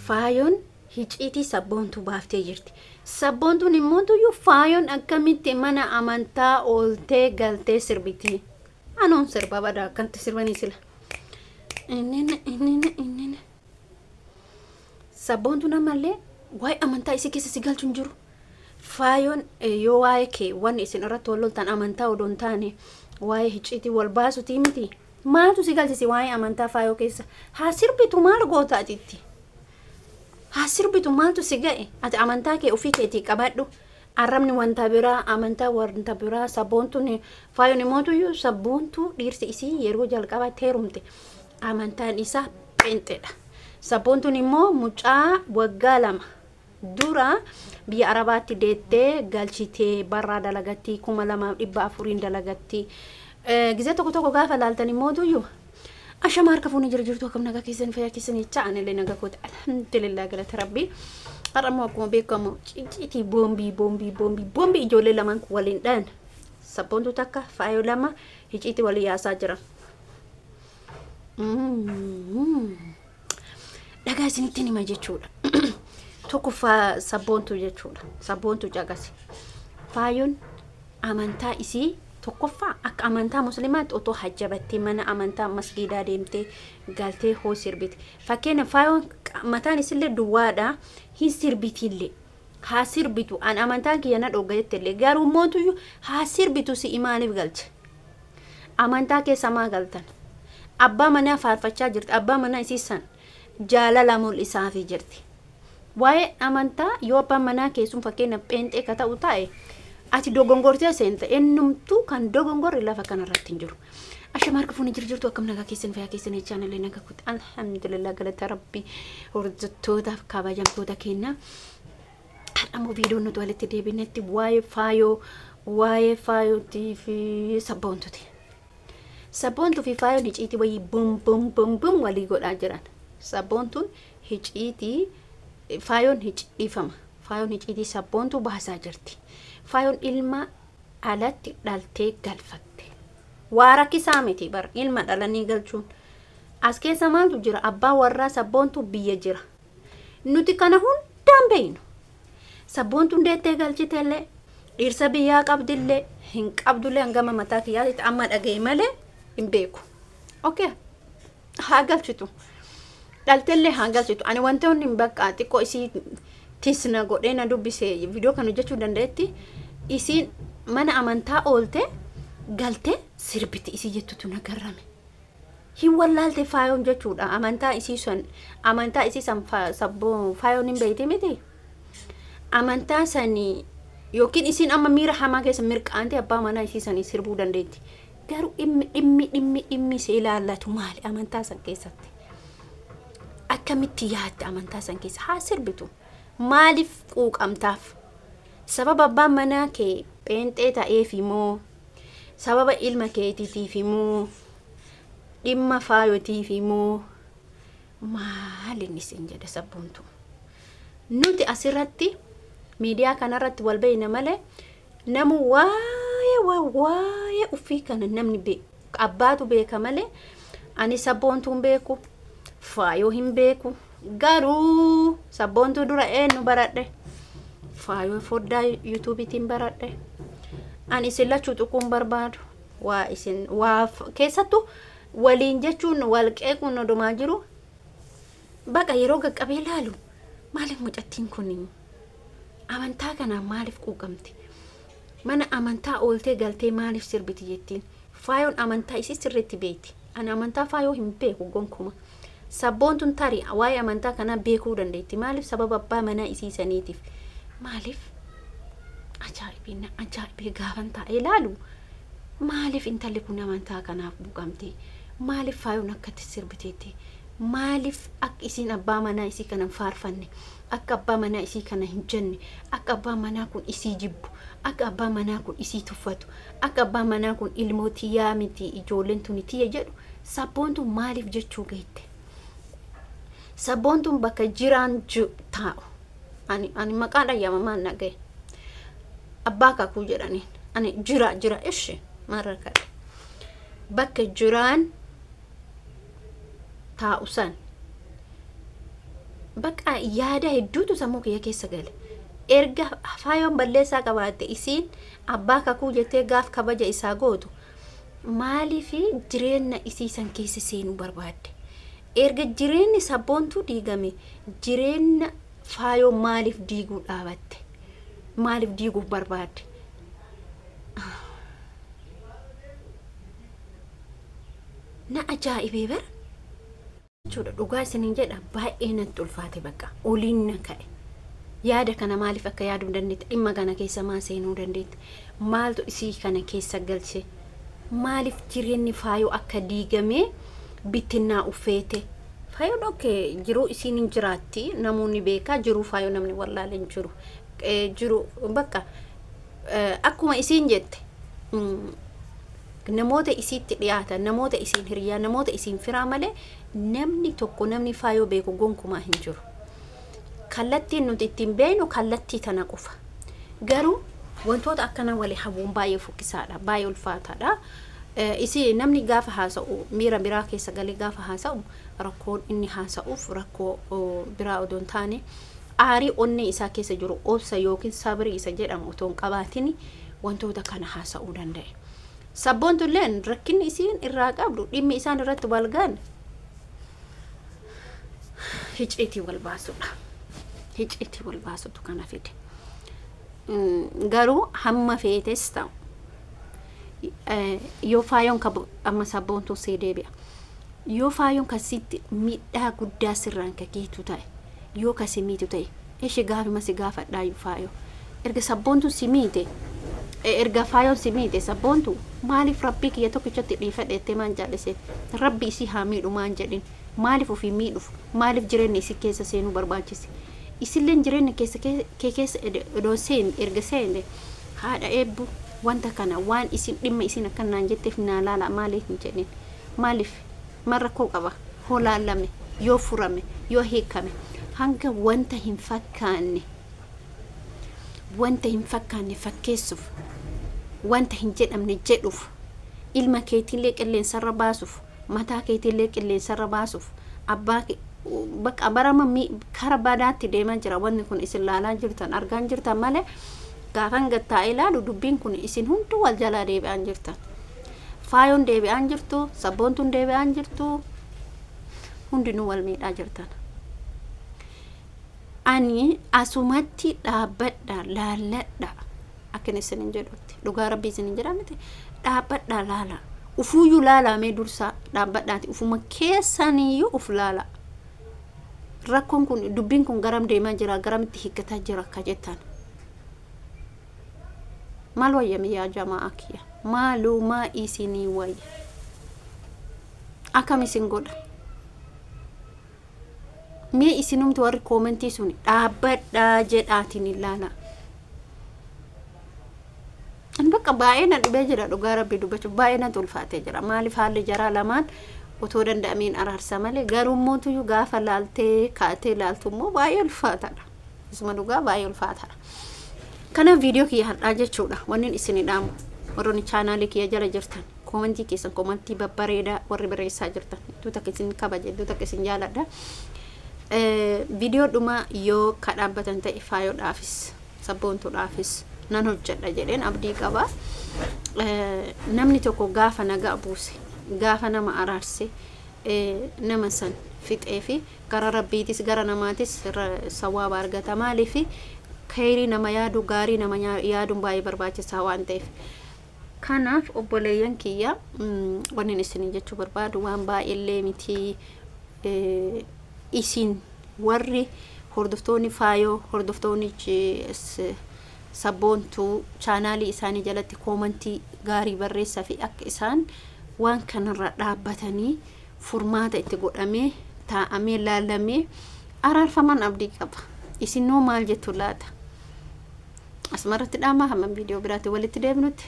Faayoon hiciitii Sabboontuu baaftee jirti. Sabboontuun immootuyyuu Faayoon akkamitti mana amantaa ooltee galtee sirbiti? Anoon sirba badaa akkanatti sirbanii sila. Innina innina innina. Sabboontuun ammallee waa'ee amantaa isii keessa si galchu hin jiru. Faayoon yoo waa'ee kee wanni isin irratti wal loltan amantaa odoo hin taane waa'ee hicciitii wal baasutii miti. Maaltu si galchisi waa'ee amantaa Faayoo keessa? Haa sirbitu, maal goota ati itti? Haa sirbitu, maaltu si ga'e? Ati amantaa kee ofii keetii qabadhu. Arrabni wanta biraa, amantaa wanta biraa, Sabboontuun Faayoon imootuyyuu Sabboontuu dhiirsi isii yeroo jalqabaatti heerumte amantaan isaa pheenxeedha. Sabboontuun immoo mucaa waggaa 2 dura biyya Arabaatti deettee galchitee barraa dalagatti 2400n dalagatti. Gizee tokko tokko gaafa laaltan immoo tuyyu ashama harka fuunee jira jirtu, akkam nagaa keessan, fayyaa keessan jecha, anillee nagaa kooti, alhamdulillah, galata Rabbii. Har'a immoo akkuma beekamu ciciitii boombii boombii boombii boombii ijoollee lamaan kun waliin dhayan, Sabboontuu takka, Faayoo lama, hiciitii walii yaasaa jira. Dhagaa isinitti hima jechuudha. Tokkoffaa Sabboontuu jechuudha. Sabboontuu caqasi. Faayoon amantaa isii tokkoffaa akka amantaa Muslimaatti otoo hajjabattee mana amantaa masgiidaa deemtee galtee hoo sirbite. Fakkeenya Faayoon mataan isillee duwwaadha, hin sirbitillee. Haa sirbitu, an amantaan kiyya na dhogga jettellee, garuu mootuyyuu haa sirbitu, si'i maaliif galche? Amantaa keessa maa galtan? Abbaa manaa faarfachaa jirti. Abbaa manaa isii san jaalala mul'isaafii jirti. Waa'ee amantaa yoo abbaan manaa kee sun fakkeenyaaf pheenxee ka ta'u ta'e, ati dogongortee seente, ennumtuu kan dogongorre lafa kanarratti hin jiru. Ashama harka fuunee jiru jirtu, akkam nagaa keessan, fayyaa keessan jechaan, illee nagaa kutte, alhamdulillah, galata Rabbi. Hordoftootaaf kabajamtoota keenya, har'a immoo viidiyoon nuti walitti deebinetti waa'ee Faayoo, waa'ee Faayootii fi Sabboontuti. Sabboontuu fi Faayoon hiciitii wayii bum bum bum bum walii godhaa jiran. Sabboontuun hiciitii Faayoon dhiifama. Faayoon hiciitii Sabboontuu baasaa jirti. Faayoon ilma alatti dhaltee galfatte. Waa rakkisaa miti bar ilma dhalanii galchuun. As keessa maaltu jira? Abbaa warraa Sabboontuu biyya jira. Nuti kana hundaan beeynu. Sabboontuun deettee galchitellee, dhiirsa biyyaa qabdillee hin qabdullee, hangama mataa kiyyaatitti amma dhagaye malee hin beeku. Okay. Haa galchitu. Dhaltellee haa galchitu. Ani wantoonni hin bakka xiqqoo isii tisna godhee na dubbise viidiyoo kan hojjechuu danda'etti, isiin mana amantaa oolte galte sirbiti isii jettutu na garrame. Hin wallaalte Faayoon jechuudha. Amantaa isii san, amantaa isii san sabboo Faayoon hin beeyti miti. Amantaa sanii yookiin isiin amma miira hamaa keessa mirqaantee abbaa manaa isii sanii sirbuu dandeetti. Garuu dhimmi dhimmi dhimmi dhimmi si ilaallatu maali amantaa san keessatti? Akkamitti yaadda amantaa san keessa? Haa sirbitu. Maaliif quuqamtaaf? Sababa abbaan manaa kee pheenxee ta'eefi moo? Sababa ilma keetiitiifi moo? Dhimma Faayotiifi moo? Maal inni siin jedhe Sabboontu? Nuti asirratti miidiyaa kanarratti wal beeyna malee namu waa'ee waa'ee ufii kana namni abbaatu beeka malee, ani Sabboontuu hin beeku, Faayoo hin beeku. Garuu Sabboontuu dura eenyu baradhe? Faayoo foddaa YouTubeiitiin baradhe. Ani isin lachuu tuquun barbaadu. Waa isin waa keessattuu waliin jechuun wal qeequun odumaa jiru, baqa yeroo qaqqabee laalu, maaliif mucattiin kun amantaa kanaan maaliif quuqamti? Mana amantaa ooltee galtee maaliif sirbiti jettiin? Faayoon amantaa isii sirriitti beekti. Ani amantaa Faayoo hin beeku gonkuma. Sabboontuun tarii waa'ee amantaa kanaa beekuu dandeetti. Maaliif? Sababa abbaa manaa isii saniitiif. Maaliif ajaa'ibee na ajaa'ibee gaafan taa'ee laalu, maaliif intalli kun amantaa kanaaf buqamte? Maaliif Faayoon akkatti sirbiteetti? Maaliif akka isiin abbaa manaa isii kana hin faarfanne, akka abbaa manaa isii kana hin jenne, akka abbaan manaa kun isii jibbu, akka abbaan manaa kun isii tuffatu, akka abbaan manaa kun ilmoo tiyyaa miti, ijoolleen tuni tiyya jedhu Sabboontuun maaliif jechuu geette? Sabboontuun bakka jiraan taa'u. Ani maqaa dhayyaama maal na gahe? Abbaa kakuu jedhaniin. Ani jira jira ishi maal rakkadhe? Bakka jiraan taa'u san Bakka yaada hedduutu sammuu kiyya keessa gale. Erga Faayoon balleessaa qabaatte, isiin abbaa kakuu jettee gaaf kabaja isaa gootu, maaliif jireenya isii san keessa seenuu barbaadde? Erga jireenyi Sabboontuu diigame, jireenya Faayoo maaliif diiguu dhaabatte? Maaliif diiguuf barbaadde? Na ajaa'ibee bara. Jechuudha, dhugaa isinin jedha, baay'ee natti ulfaate. Bakka oliin na ka'e. Yaada kana maaliif akka yaaduu dandeette? Dhimma kana keessa maa seenuu dandeette? Maaltu isii kana keessa galche? Maaliif jireenyi Faayoo akka diigamee bittinnaa uffeete? Faayoo dhokke jiruu isiin hin jiraatti, namoonni beekaa jiruu Faayoo, namni wallaale hin jiru. Jiru bakka akkuma isiin jette, namoota isiitti dhiyaatan, namoota isiin hiriyaa, namoota isiin firaa malee namni tokko namni Faayoo beeku gonkumaa hin jiru. Kallattiin nuti ittiin beeknu kallattii tana qofa. Garuu wantoota akkana walii hawwuun baay'ee fokkisaadha, baay'ee ulfaataadha. Isii namni gaafa haasa'u miira biraa keessa galee gaafa haasa'u, rakkoon inni haasa'uuf rakkoo biraa odoo hin taane, aarii onnee isaa keessa jiru, obsa yookiin sabrii isa jedhamu otoo hin qabaatin wantoota kana haasa'uu danda'e. Sabboontulleen rakkinni isiin irraa qabdu, dhimmi isaan irratti wal ga'an hiciitii wal baasudha. Hiciitii wal baasutu kana fide. Garuu hamma feetes ta'u, yoo Faayoon amma Sabboontuu see deebi'a. Yoo Faayoon kasitti miidhaa guddaa sirraan ka geetu ta'e, yoo kasi miitu ta'e, ishee gaafima si gaafadhaa. Faayoo, erga Sabboontuun si miite, erga Faayoon si miite, Sabboontu maaliif "Rabbii kiyya tokkichatti dhiifadhe" jettee maan jaallisee, "Rabbi isii haa miidhu" maan jedhin? Maaliif ofii miidhuuf, maaliif jireenya isii keessa seenuu barbaachise? Isilleen jireenya keessa kee keessa odoo seen erga seene, "Haadha eebbu, wanta kana waan isin dhimma isin akkanaan jetteef naa laala" maaliif hin jedhin? Maaliif mal rakkoo qaba hoo laalame, yoo furame, yoo hiikame? Hanga wanta hin fakkaanne, wanta hin fakkaanne fakkeessuuf, wanta hin jedhamne jedhuuf, ilma keetiillee qilleensarra baasuuf, mataa keetiillee qilleensarra baasuuf, abbaa bakka barama kara badaatti deemaa jira. Wanni kun isin laalaa jirtan, argaa jirtan malee, gaafan gattaa'ee ilaalu dubbiin kun isin hunduu wal jalaa deebi'aan jirtan. Faayoon deebi'aan jirtu, Sabboontuun deebi'aan jirtu, hundinuu wal miidhaa jirtan. Ani asumatti dhaabbadha laalladha akkan isinin jedhutti, dhugaa Rabbii isinin jedha miti, dhaabbadha laala, ufuuyyuu laalamee dursaa dhaabbadhaati ufuma keessaniyyuu uf laala. Rakkoon kun, dubbiin kun garam deemaa jira, garamitti hiikkataa jira akka jettan, maal wayyame? Yaa jamaa kiyya, maalumaa isinii wayya? Akkam isin godha? Mee isinumti warri koomentii sun dhaabbadhaa jedhaatiin ilaala. Ani bakka baay'ee na dhibee jira, dhugaa Rabbii dubbachuuf baay'ee natti ulfaatee jira. Maaliif haalli jaraa lamaan otoo danda'ameen araarsa malee, garuu mootuyyuu gaafa laaltee kaatee laaltu immoo baay'ee ulfaataadha. Isuma dhugaa baay'ee ulfaataadha. Kanaaf viidiyoo kiyya har'aa jechuudha. Wanni isin dhaamu, warroonni chaanaalii kiyya jala jirtan, koomentii keessan, koomentii babbareedaa warri barreessaa jirtan, hedduu takka isin kabaja, hedduu takka isin jaaladha. Viidiyoo dhuma yoo ka dhaabbatan ta'e, Faayoodhaafis Sabboontuudhaafis nan hojjedha jedheen abdii qaba. Namni tokko gaafa nagaa buuse, gaafa nama araarse, nama san fixee fi gara Rabbiitis gara namaatis sawaaba argata. Maaliif? Kheyrii nama yaadu, gaarii nama yaaduun baay'ee barbaachisaa waan ta'eef. Kanaaf obboleeyyan kiyya, wanni isin jechuu barbaadu waan baay'eellee miti. Isin warri hordoftoonni Faayoo, hordoftoonni Sabboontuu, chaanaalii isaanii jalatti koomantii gaarii barreessaa fi akka isaan waan kanarra dhaabbatanii furmaata itti godhamee taa'amee laalamee araarfaman abdii qaba. Isinoo maal jettu laata? Asumarratti dhaamaa, hamma viidiyoo biraatti walitti deebinutti.